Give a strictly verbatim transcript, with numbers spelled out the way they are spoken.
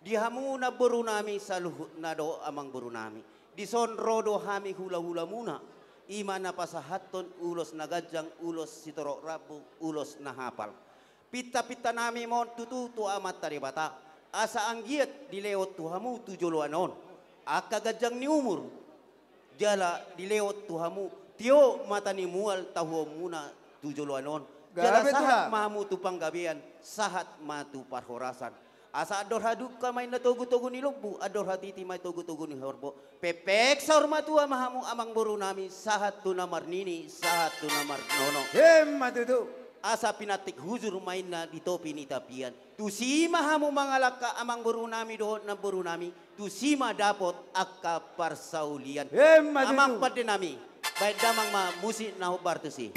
Di hamu namboru nami saluhutna do amang boru nami. Dison ro do hami hula-hula muna. I ma na pasahathon ulos na ganjang, ulos sitorop rambu, ulos na hapal. Pinta-pinta nami ma on tutu tu Amanta Debata. Asa anggiat dilehon tu hamu tu joloan on angka ganjang ni umur. Jala dilehon tu hamu tio mata ni mual tahuonmuna tu joloan on. Jala sahat ma hamu tu panggabean, sahat ma tu parhorasan. Asa andor hadungka ma inna togu-togu ni lombu, andor hatiti ma i togu-togu ni horbo. Pepek saur matua ma hamu amang boru nami, sahat tu na marnini, sahat tu na marnono. Emma tutu. Asa pinantik hujur ma inna di topi ni tapian. Tusi ma hamu mangalangka amang boru nami dohot namboru nami, tusi ma dapot angka parsaulian. Emma tutu. Amang pande nami, baen damang ma musik na hombar tusi.